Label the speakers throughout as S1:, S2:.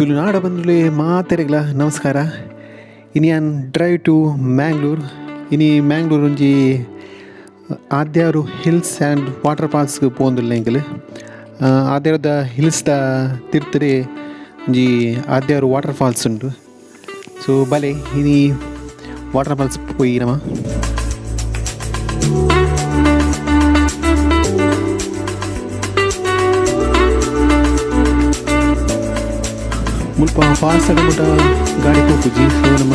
S1: ತುಳುನಾಡ ಬಂಧುಲೆ ಮಾತೆರೆಗ್ಲ ನಮಸ್ಕಾರ. ಇನಿ ಯಾನ್ ಡ್ರೈವ್ ಟು ಮ್ಯಾಂಗ್ಳೂರ್. ಇನಿ ಮ್ಯಾಂಗ್ಳೂರ್ ಒಂಜಿ ಆದ್ಯಾರು ಹಿಲ್ಸ್ ಆ್ಯಂಡ್ ವಾಟರ್ ಫಾಲ್ಸ್ ಪೋವೊಂದುಲ್ಲೆ ಎಂಕುಲು. ಆದ್ಯಾರುದ ಹಿಲ್ಸ್ ದ ತಿರ್ತುಡೆ ಒಂಜಿ ಆದ್ಯಾರು ವಾಟರ್ ಫಾಲ್ಸ್ ಉಂಡು. ಸೊ ಬಲೆ ಇನಿ ವಾಟರ್ ಫಾಲ್ಸ್ ಪೋಯಿ ನಮ. ಮುಲ್ಪ ಫಾಲ್ಸ್ ದ ಮುಟ ಗಾಡಿ ಪೋಪುಜಿ. ಸೊ ನಮ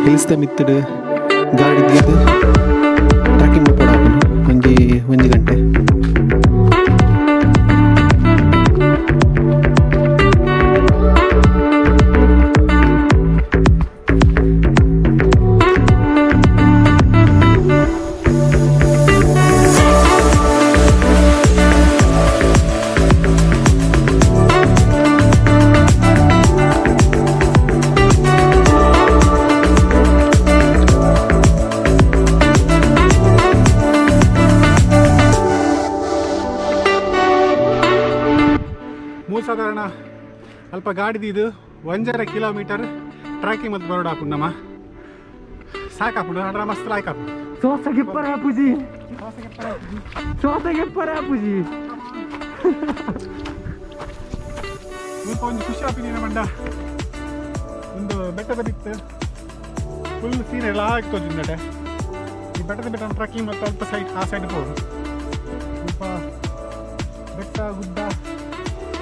S1: ಹಿಲ್ಸ್ ದ ಮಿತ್ತುಡು ಗಾಡಿ ದೀದ್ ಟ್ರೆಕ್ಕಿಂಗ್ ಮಲ್ಪೊಡಾಪುಂಡು ಒಂಜಿ ಒಂಜಿ ಗಂಟೆ.
S2: ಮೂರು ಸಾಧಾರಣ ಅಲ್ಪ ಗಾಡಿ 1.5 ಕಿಲೋಮೀಟರ್ ಟ್ರೆಕ್ಕಿಂಗ್ ಮತ್ತು ಬರೋಡಾಪುಂಡು ನಮ್ಮ ಸಾಕಾಪುಂಡು ಅಡ್ರ ಮಸ್ತ್ ಲಾಯ್ಕಾಪುಂಡು.
S3: ಶ್ವಾಸಗೆಪ್ಪರ ಆಪುಜಿ, ಶ್ವಾಸಗೆಪ್ಪರ ಆಪುಜಿ.
S2: ಮುಲ್ಪ ಒಂಜಿ ಖುಷಿ ಆಪಿನ ಮಂಡ ಒಂದು ಬೆಟ್ಟದ ಬಿತ್ತು ಫುಲ್ ಸೀನ್ ಎಲ್ಲ ಆಗಿ ತೋಜಿಂದಟೆ. ಈ ಬೆಟ್ಟದ ಬೆಟ್ಟ ಟ್ರೆಕ್ಕಿಂಗ್ ಮತ್ತು ಅಲ್ಪ ಸೈಡ್ ಆ ಸೈಡ್ ಹೋಗು. ಸ್ವಲ್ಪ ಬೆಟ್ಟ ಗುಡ್ಡ,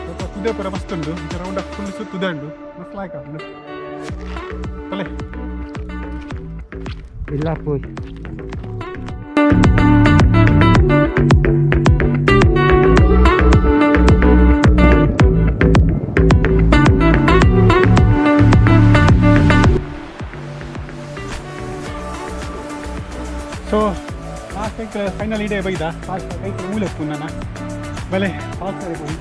S2: ಸ್ವಲ್ಪ ತುದೆ ಪೂರ ಮಸ್ತ್ ಉಂಟು. ರೌಂಡ್ ಫುಲ್ ಸುತ್ತ ತುದೆ ಉಂಟು, ಮಸ್ತ್ ಲಾಯ್ಕ್ ಆಪುಂಡು. ಬಲೆ.
S3: ಇಲ್ಲ ಪೋಯ್.
S2: ಸೊ ಲಾಸ್ಟ್ ಫೈನಲ್ ಇಡೇ ಬೈದ ಲಾಸ್ಟ್ ಕೈಕ್ ಮೂಲೆ ನನ್ನ ಬಲೆ ಫಾಲ್ಸ್ ಹೋಗಿ.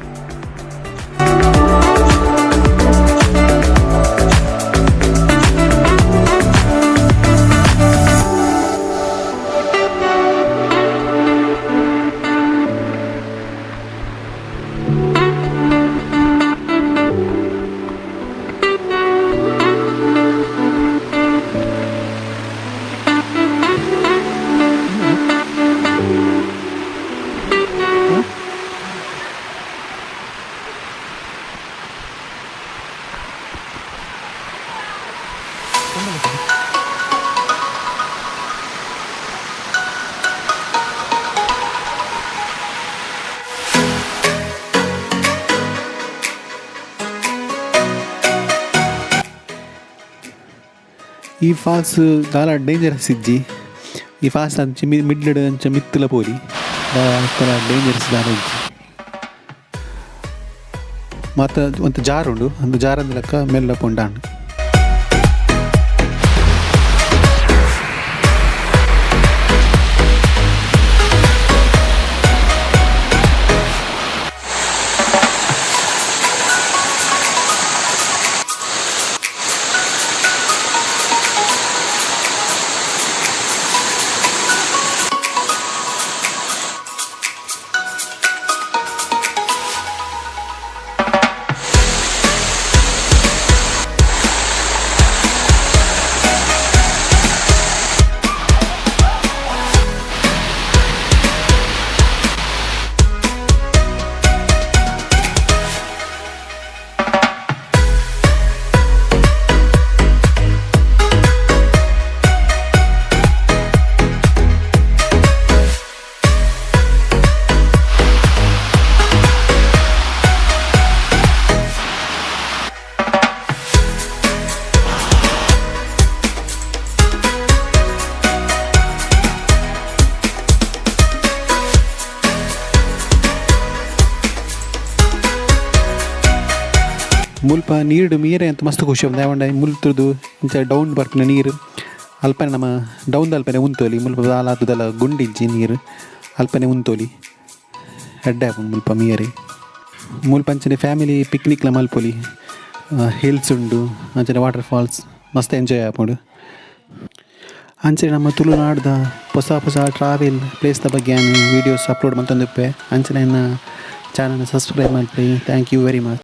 S1: ಈ ಫಾಲ್ಸ್ ದಾಲ ಡೇಂಜರಸ್ ಇಜ್ಜಿ. ಈ ಫಾಲ್ಸ್ ಅಂಚ ಮಿಡ್ಲ್ ಅಂಚ ಮಿತ್ತುಲ ಪೋಲಿ, ದಾಲ ಡೇಂಜರಸ್ ದಾಲ ಇಜ್ಜಿ. ಮಾತ ಒಂತೆ ಜಾರ್ ಉಂಡು, ಅಂದು ಜಾರಂದ ಲೆಕ್ಕ ಮೆಲ್ಲ ಪೋಂಡಾಂಡ್. ಮುಲ್ಪ ನೀರ್ಡ್ ಮೀರೆ ಅಂತ ಮಸ್ತ್ ಖುಷಿ ಆಪುಂಡು. ದಾಯೆ ಪಂಡ ಮುಲ್ತುರ್ದು ಇಂಚ ಡೌನ್ ಬರ್ಪಿನ ನೀರು ಅಲ್ಪನೆ ನಮ ಡೌನ್ ಅಲ್ಪನೆ ಉಂತೊಲಿ. ಮುಲ್ಪ ದಾಲ ದಾಲ ಗುಂಡಿಜ್ಜಿ, ನೀರು ಅಲ್ಪನೆ ಉಂತೊಲಿ. ಎಡ್ಡೆ ಆಪುಂಡು ಮುಲ್ಪ ಮೀಯರೆ. ಮುಲ್ಪ ಅಂಚನೆ ಫ್ಯಾಮಿಲಿ ಪಿಕ್ನಿಕ್ಲ ಮಲ್ಪೊಲಿ. ಹಿಲ್ಸ್ ಉಂಡು, ಅಂಚನೆ ವಾಟರ್ ಫಾಲ್ಸ್, ಮಸ್ತ್ ಎಂಜಾಯ್ ಆಪುಂಡು. ಅಂಚನೆ ನಮ್ಮ ತುಳುನಾಡ್ದ ಹೊಸ ಹೊಸ ಟ್ರಾವೆಲ್ ಪ್ಲೇಸ್ದ ಬಗ್ಗೆ ಯಾನ್ ವೀಡಿಯೋಸ್ ಅಪ್ಲೋಡ್ ಮಲ್ತೊಂದಿಪ್ಪೆ. ಅಂಚನೆ ಎನ್ನ ಚಾನಲ್ ಸಬ್ಸ್ಕ್ರೈಬ್ ಮಲ್ಪುಲೆ. Thank you very much.